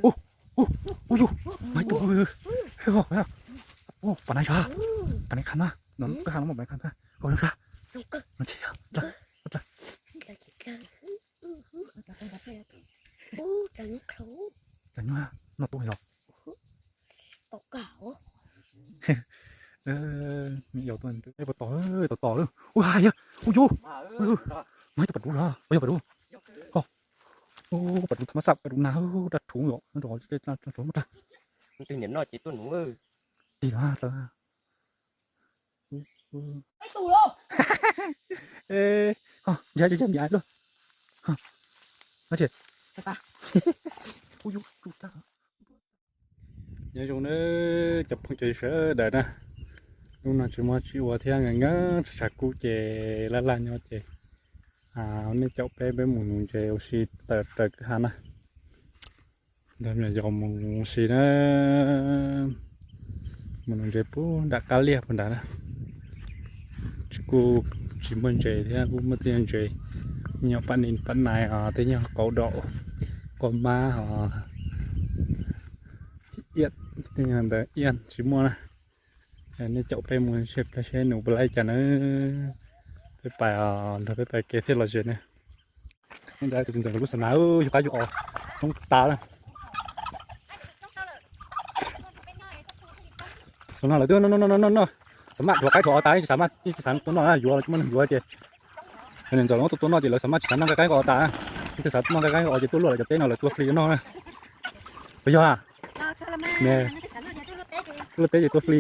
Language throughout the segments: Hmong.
Ub, ub, ub yus, maiv tus, ub, pom nai yog, pom nai khas na, koj has no pom nai khas na, koj zoo sab, no tsis yog, cas nyuaj no tus yog. Yau tus tom tom, ub ha yog, ub yus, maiv tus pas dub los, yog pas dub, pas dub tham mas xaj pas dub nag, dab rhuv os, rau, rau, rau, rau, rau, rau, rau, rau, rau, rau, rau, rau, rau, rau, rau, rau, rau, Nyob zoo nawb cov phooj cov ywg sawv daws na, hnub no tsis muaj tsis ua thiab, nkees nkees tshav kub ces laj laj nyob ces nej caum peb, peb mus nuv ntses ua si tawm raws kwj ha na. Ntawd me nyuam yaus mus ua si na, mus nuv ntses puag nram qab liaj puag nrad na. Tsis, kuj tsis muaj ntses thiab, kuj muaj tej ntses, me nyuam pam nis pam nais os, tej nyuag qau daum, qau mab os, iab, tej nyuag ntawd iab tsis muaj na. Nej caum peb mus seb plab seb nws puas laib cas na. Peb pais, nrog peb pais kev thiaj los ze na. Tus ntxawm lub xab nas yog qab yuav os, coob tas na. Xab nas lawv twb noj noj noj noj, xav maj dhuav qaib dhuav os tas, tsis xav maj, tsis xav tua noj, yuav los tsis muaj neeg yuav ces. Niam ntxawm lawv muab tua tua noj ces lawv xav maj tsis xav noj nqaij qaib os tas, tsis xav noj nqaij qaib os ces tuaj luaj lawm cov teb no lawv tua fli noj na. Puas yog? Luaj teb ces tua fli.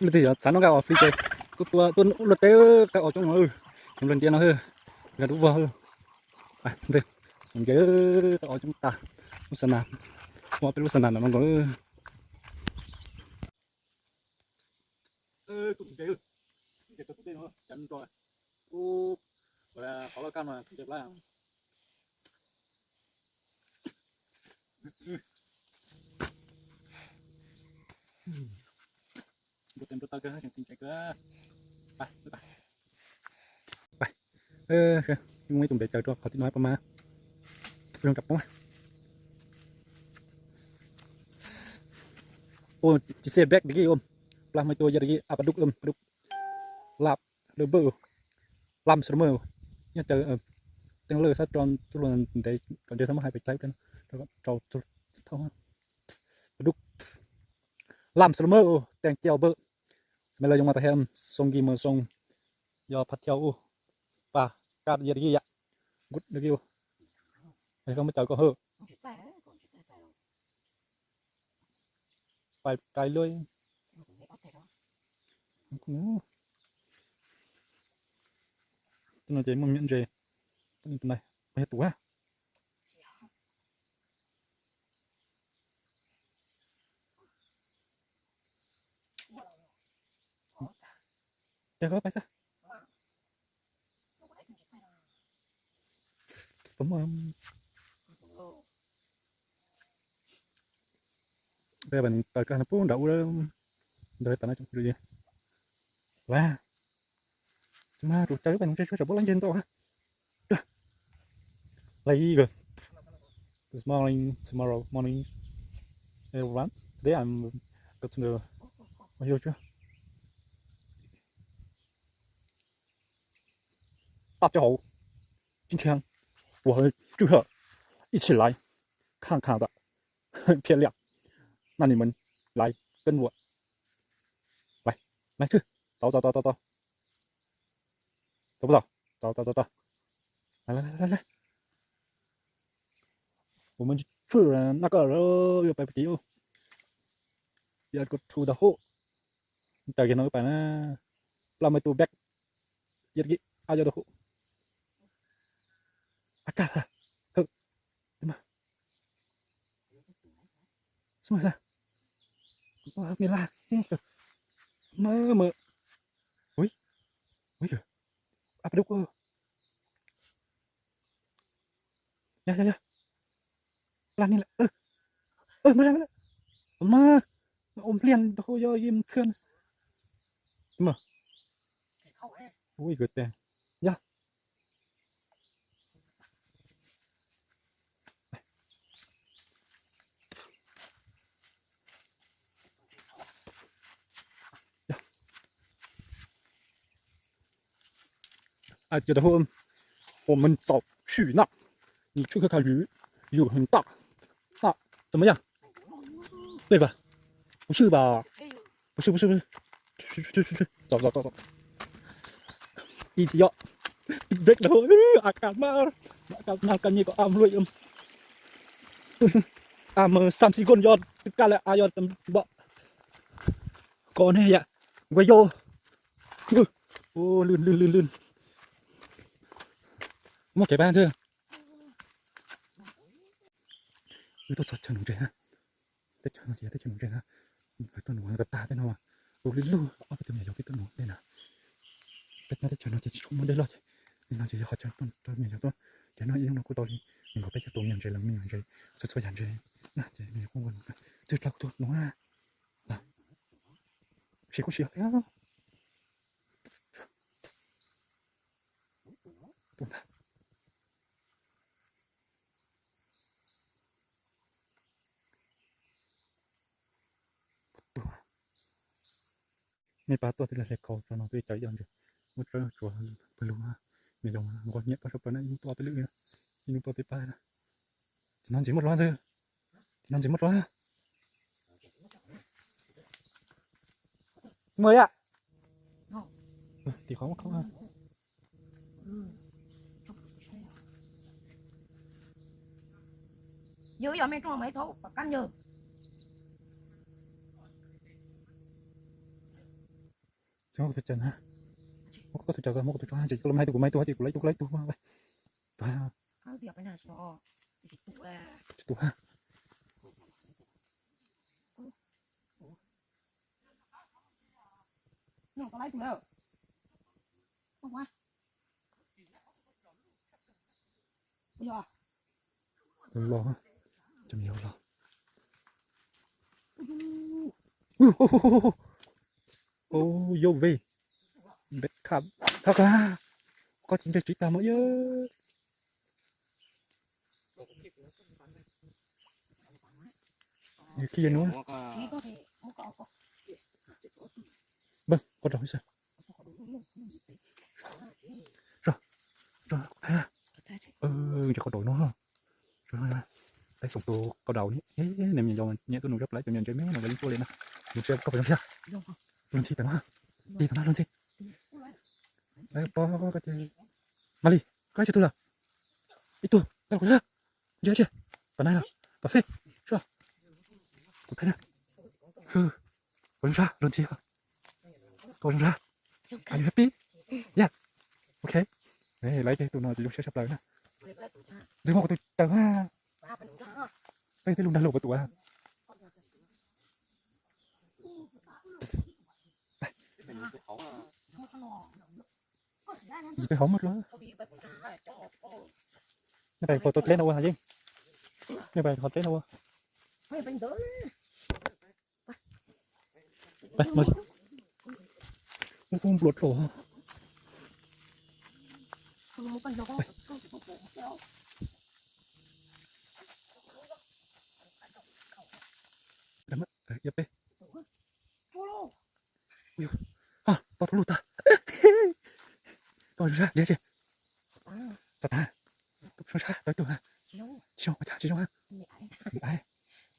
Leej twg xav noj nqaij os fli ces tuaj tua, tuaj luaj teb, qaib os coob no, coob ntiab no, nqaij dub vog. Ntses, qaib os coob tas, lub xab nas, muab peb lub xab nas no nkaus. Muaj ib tug npe caw rau qhov tim no pab mas, zoo rau poob. Ua tsis xia back degi ua, plas maj tua yaj degi a, pas dub, pas dub, lab lawm npawj, lam srmawj, nyob caw teej lawj sab tso txuj lug ntev kom ntses xab maj hais pem caij rau, pas dub, lam srmawj teej caw npawj, me lawv yoo mas tas he, soo nkis mas soo, yog phaj thiau u, pas kaj yaj degi yam, nkud degi u, koj muab caw koj hawm. Pais kais luaj. Tej no ces muaj me nyuam ntses, tus na, yog tus a. Ces koj pais xwb. Peb pais taws kag no pub nram ub, nrog peb pais no tsoom phooj ywg. Las, tsis mas rau caw pais no tsev tshuav tsam npauj lab nce ntau ha. Later, this morning, tomorrow morning, everyone. Today I'm go to the, 大家好，今天我和志赫一起来看看的漂亮，那你们来跟我来，来去，走走走走走。 走不走？走走走走。来来来来来，我们去那个，要不要？要 go to the hole。Taws kiag no pais na. Plas maj tua back. Yaj degi a, yaj degi. A kaj ha. Hawm. Xwb mas xwb. Maj maj. Ui, ui, a, pas dub. Yog yog yog. Plas ni lawm. Mas, mas ua npliag rau hauv yog yim khw. Mas, ui, kawg tiag. Yog. 啊，觉得我，我们早去那，你去看看鱼，有很大，那怎么样？对吧？不是吧？不是，不是，不是，去去去去去，走走走走。一起要，break 了，啊，干嘛？干嘛？干你个啊，啊，么三七棍要干了啊，要怎么？搞那呀，我要，哦，ลื่ลื่ลื่ลื่，没给办这。 Wb tuaj txog chaw nuv ntses na. Teb chaws no ces yog teb chaws nuv ntses na. Tuaj nuv tag tag tej no, tus li lug ob peb tug me nyuam yaus peb tuaj nuv dej na. Peb nyob teb chaws no ces tsis tshua muaj dej loj ces, li no ces yog qhov chaw rau me nyuam yaus tuaj. Ces no ib hnub no kuj tau li nees nkaum peb caug tus me nyuam ntses los me nyuam ntses txhua txhua yam ntses na. Ces me nyuam kuj ua nuv, txog plaws kuj tuaj nuv na. Siv kuj siv thiab. Nej pab tuaj tij laug hle kaus tso no twb cov ib co ntses, muab tsawb tsuav pawg lug, me nyuam nquag nyiam tuaj sab plaws na, ib hnub tuaj peb lwm, ib hnub tuaj peb pab na. Tim no ntses muaj dluav ntxwg, tim no ntses muaj dluav. Mus yam, tim qhov muaj khoom. Yus yog me rooj mas ib thaub kom kab nyog. Tsis muab kuv tus caws na, muab koj tus caws, muab kuv tus tso, tsis kuv los mas kuv mas ib tug, kuv lawv ib tug, kuv lawv ib tug. Tsis tus ha. Los, cov me nyuam los. Ub, yov vej, npej kham, thab koj, koj tsis ntse tsis tag mog yog. Yog khi yog nuav. Npawg, koj rau ib sab. Ntses qau daus no. Peb xoom tus qau daus ne, nej me nyuam yaus nyiam tuaj nuv zaj plab cov me nyuam ntses me no los yeej tuaj li na. Zoo siab koj puas zoo siab? Luag ntxhi tam no, tig tam no luag ntxhi. Pog, Mab Lis, koj ib tug lawm. Ib tug tau kuv lawm. Ntsia tsi, pom nai los, pom fej, suav, kuv peb na. Koj zoo sab, luag ntxhi. Koj zoo sab? Are you happy? Yeah. Ok. Lawv tej tus no ces zoo siab tshaj plaws na. Ntxwg muab kuv tus caws ha. Peb tej lug nrag lug puas tuav. Ntxwg peb hauv muaj dluav. Nej pais qhov tau dleb no ua yeej. Nej pais qhov dleb no ua. Peb, Mab Lis. Ub, nplua dlua. Peb, tau tau lug tag. Koj zoo sab, ntsia tsi. Xav tag. Zoo sab tau ib tug. Tsis zoo, tsis zoo. Me aiv.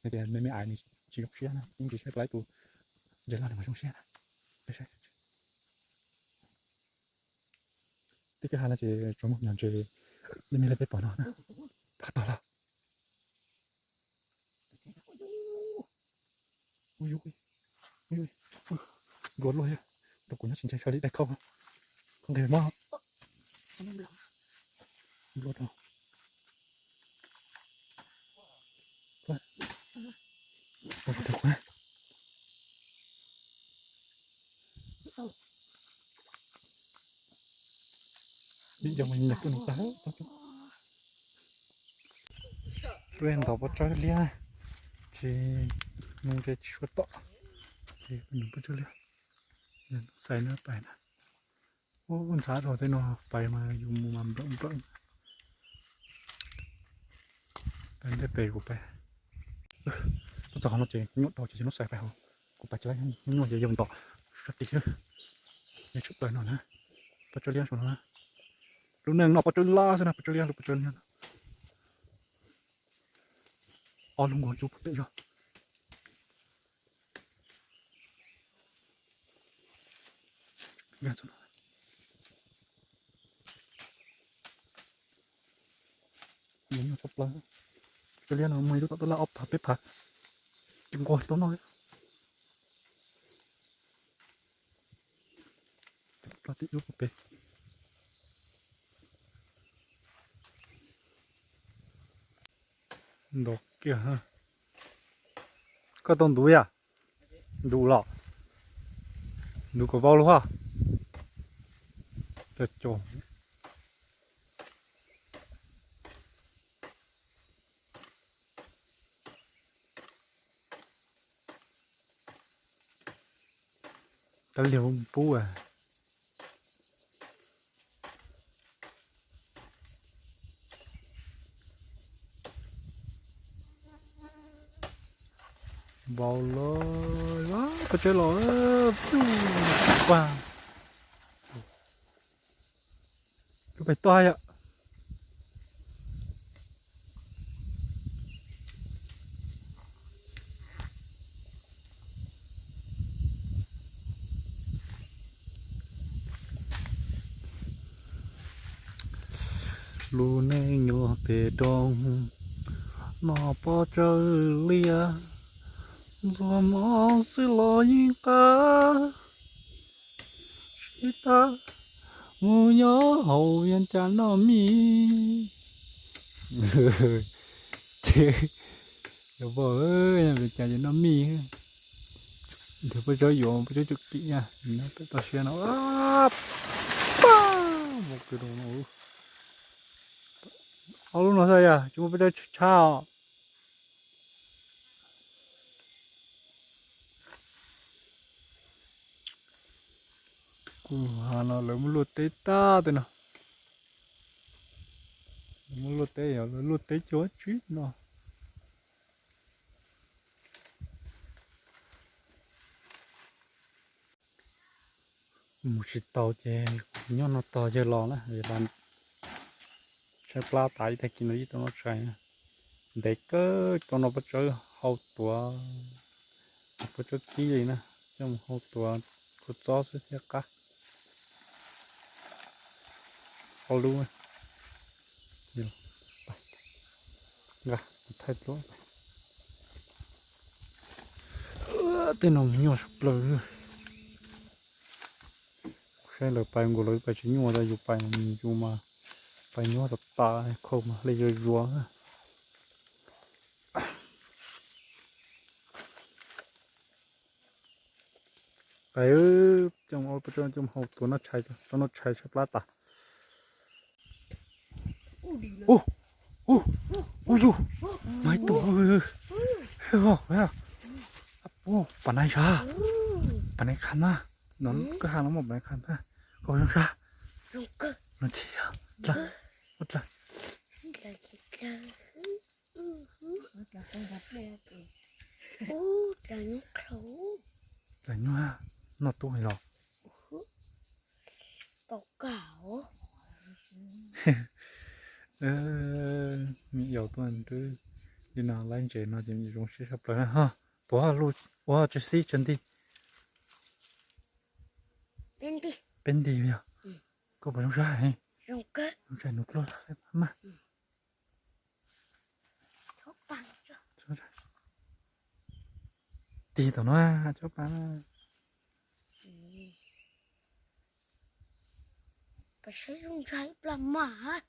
Nws tias me me aiv nws tsis zoo siab na, yeej tsis saib pab ib tug ntses loj nws mas zoo siab na. Tib kag ha no ces tsuas muaj me nyuam ntses li me li peb pom no na. Phaj tog lawm. Nplua luaj, rau kuv nyob tsis ntse kawg li dai khau. Koj nqis mob. Nplua rau. Vim yog mas nyias tuaj nws tag. Tuaj ntov pob tsuas liab, tsis, nws tsis suav tom, nws pob tsuas liab, xais na pais na. Ub, ntxhab dhau tej no pais mas yus mus mas nplawm nplawm. Pais ntej pem kuv pais. Tuaj txog qhov no ces nyuaj dhau ces nub xais pais hauv. Kuv pais tsis laib, nyuaj ces yus ntom sab tid xwb. Yog tshwm plaws no na, pob tsuas liab saum no na. Lub neej no pob tsawb laj xwb na, pob tsawb liab, lub pob tsawb liab no. Ob lub nkaus cub pem zog. Pob tsawb liab no muaj ib lub tom taj laj ob phav peb phav, ces nqos tsis tau noj li. Plas tim lub pem. Ntau kiag. Koj tau ntuv yam? Ntuv los? Ntuv kom vau lub haj. Cov cos. Cov liag pub. Vau los, pob tsawb los, pag, lub pem tuaj yom. Lub neej nyob pem roob, noj pob tsawb liab, ntxuag mov xwb los yeej qab. Sib tag mus nyob hauv Vias Cas noj mij. Yog pom Vias Cas ces noj mij. Nrhiav pob tsawb yuav pob tsawb txuj kim na, pem toj siab no. Pab, mus kawg rau no. Ob lub no xwb yog tsis muaj pob tsawb tshab os. Kuv hais no lawv muab luaj teb tag tej no. Lawv muab luaj teb, yog lawv luaj teb cuag tsis no. Mus tsis tau ces nyob no tos yawg los na, tshaib plab tas ib tag kis no yeej tau noj tshais. Ntev kawg tau noj pob tsawb hau tuav, pob tsawb kib li na, coj mus hau tuav kua txob xwb thiaj qab. Ob lub. Nqa thaij tuaj. Tej no nyuaj sab plaws. Saib lawv pais nkaus lawv pais tsis nyuaj, yus pais yus mas pais nyuaj tas tas, khau mas hle zuag zuag. Pais, coj mus hau tuav noj tshais, tau noj tshais tshaib plab tas. Ub, ub, ub yug, mas ib tug, pam nais sav, pam nais khas na, no koj has no muaj pam nais khas na, koj zoo sav, no tsis yog dlawg, ua dlawg. Dlav nyuaj, noj tub hais los. Me yau tuaj nrwb li no laib ntses no ces zoo siab tshaj plaws na ho. Tuav ua tsis xib tsis nti. Peb nti yog. Koj puas zoo sab heev? Zoo tshaj nus pluag mas. Tig tom no, chob pa. Pab saib zoo ntshai ib plag mas.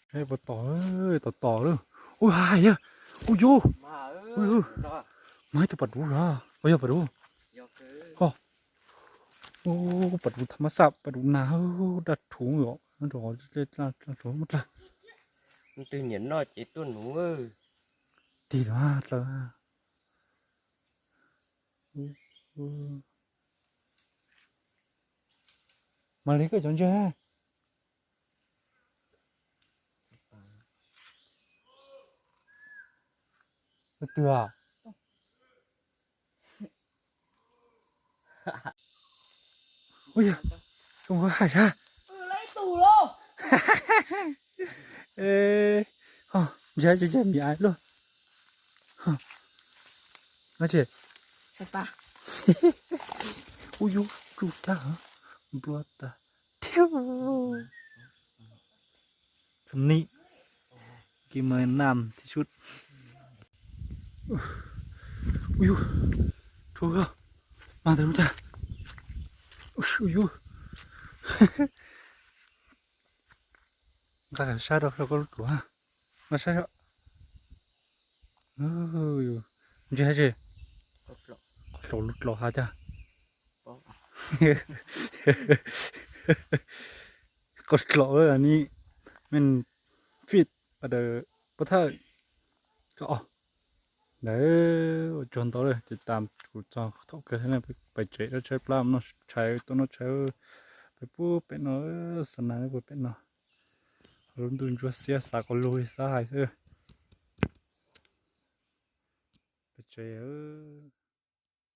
Saib puas tom, tom tom lawm. Ui hais yog, ui yug, ui, mas ib tug pas duv zog, ua yog pas duv. Ho, ua pas duv tham mas xaj, pas duv nag, daj rhuv os, daj rhuv muaj dlag. Twg nyiam noj ces tuaj nuv. Tig los dlawg. Mas li koj cov ntses. Twg a? Ui, zoo nkauj hais sab. Ntsia ces ces mi ais luaj. Ua yus tsuj tag nplua tag thiab. Thom nim kis mas nam thiab sub. Ua yus tsuj mas tag lub tag. Ua yus nqa sab rau koj lub duav. Nqa sab. Ntsia tsi, qhov tlaus lub tlaus has cas. Qhov tlaus ni, men fit a daws pov thawj. Ntawd ua tsaug ntau lawm ces tas kuv txog thaum kawg thiab, pais tsev, dab tshais plab noj tshais, tuaj noj tshais, peb puag pem no, xa nas puag pem no. Lub ntuj ntsuab xiab xav quas lug xav hais xwb. Pais tsev.